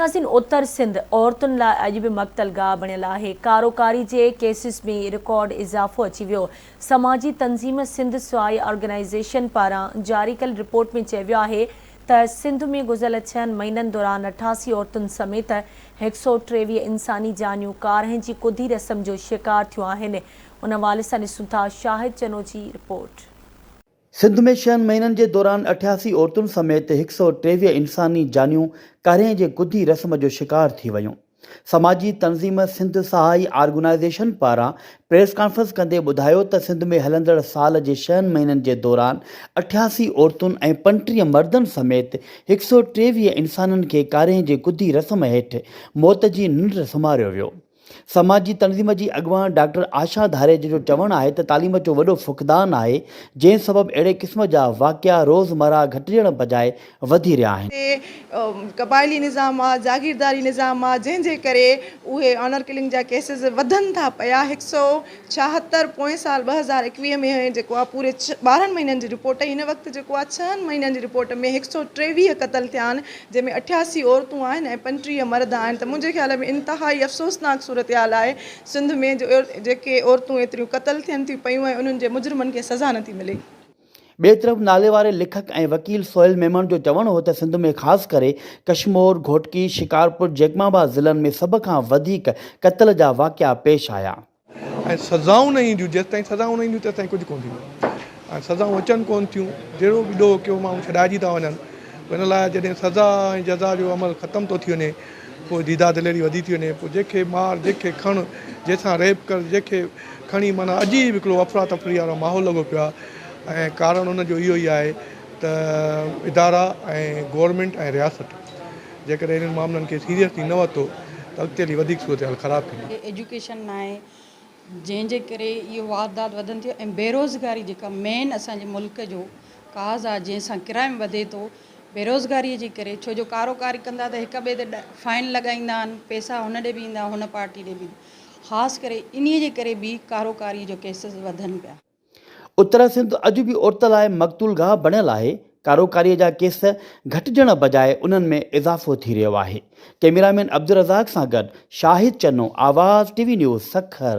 ناظرين اتر سنڌ عورتن لاء اڄ به مقتل گاهه بڻيل آهي، ڪاروڪاري جي ڪيسز ۾ رڪارڊ اضافو اچي ويو، سماجي تنظيم سنڌ سوائي آرگنائيزيشن پاران جاري ڪيل رپورٽ ۾ چيو ويو آهي ته سنڌ ۾ گذريل ڇهن مهينن دوران 88 عورتن سميت 123 انساني جانيون ڪارنهن جي ڪڌي رسم جو شڪار ٿيون آهن، ان حوالي سان ڏسون ٿا شاهد چنو جي رپورٽ. سنڌ ۾ ڇهن مهينن جي دوران 88 عورتن سميت 123 انساني جانيون ڪارنهن جي ڪڌي رسم جو شڪار ٿي ويون. سماجي تنظيم سنڌ سهائي آرگنائيزيشن پاران پريس ڪانفرنس ڪندي ٻڌايو ته سنڌ ۾ هلندڙ سال جي ڇهن مهينن جي دوران 88 عورتن ۽ 35 مردن سميت 123 انسانن کي ڪارنهن جي ڪڌي رسم هيٺ موت جي ننڊ سمهاريو ويو. سماجي تنظيم جي اڳواڻ ڊاڪٽر آشا ڌاريجي جو چوڻ آهي ته تعليم جو وڏو فقدان آهي جنهن سبب اهڙي قسم جا واقعا روزمره گهٽجڻ بجاء وڌي رهيا آهن. تي قبائلي نظام آ جاگيرداري نظام آ جنهن جي ڪري اهي آنر ڪلنگ جا ڪيسز وڌن ٿا پيا هڪ سئو 76 پوئين سال 2021 ۾ جيڪو آ پوري 12 مهينن جي رپورٽ هن وقت جيڪو آ ڇهن مهينن جي رپورٽ ۾ هڪ سئو 23 قتل ٿيا آهن جنهن ۾ 88 عورتون آهن ۽ 35 مرد آهن ته منهنجي خيال ۾ انتهائي افسوسناڪ صورتحال آهي سنڌ ۾ جو جيڪي عورتون ايتريون قتل ٿين ٿيون پيون ۽ انهن جي مجرمن کي سزا نٿي ملي. ٻئي طرف ناليواري ليکڪ ۽ وڪيل سهيل ميمڻ جو چوڻ هو ته سنڌ ۾ خاص ڪري ڪشمور، گهوٽڪي، شڪارپور، جيڪب آباد ضلعن ۾ سڀ کان وڌيڪ قتل جا واقعا پيش آيا. ۽ سزائون نه اينديون، جيستائين سزائون نه اينديون تيستائين ڪجهه ڪونه ٿيندو ۽ سزائون اچن ڪونه ٿيون، جهڙو به ڏوهه ڪيو ماڻهو ڇڏائجي ٿا وڃن، ان لاء جڏهن سزا ۽ جزا جو عمل ختم ٿو ٿي وڃي پوء ديده دليري وڌي ٿي وڃي، پوء جنهن کي مار، جنهن کي کڻ، جنهن سان ريپ ڪر، جنهن کي کڻي معنيٰ عجيب هڪڙو افراتفري وارو ماحول لڳو پيو آهي ۽ ڪارڻ ان جو اهو ئي آهي ته ادارا ۽ گورنمينٽ ۽ رياست جيڪڏهن انهن معاملن کي سيريسلي نه ورتو ته اڳتي هلي وڌيڪ صورتحال خراب ٿيندي. ايجوڪيشن ناهي جنهن جي ڪري اهو واردات وڌن ٿيون ۽ بيروزگاري جيڪا مين اسان جي ملڪ جو ڪاز آهي جنهن سان ڪرائم وڌي ٿو بيروزگاري جي ڪري ڇو جو ڪارو ڪاري ڪندا ته هڪ ٻئي تي فائن لڳائيندا آهن پئسا هن ڏي به ايندا هن پارٽي ڏي به ايندا خاص ڪري انهي جي ڪري به ڪارو ڪاري جو ڪيسز وڌن پيا. اتر سنڌ اڄ به عورت لاء مقتول گاهه بڻيل آهي، ڪاروڪاري جا ڪيس گهٽجڻ بجاء انهن ۾ اضافو ٿي رهيو آهي. ڪئميرامين عبدالرزاق سان گڏ Shahid Channo, Awaz T V news, Sukkur.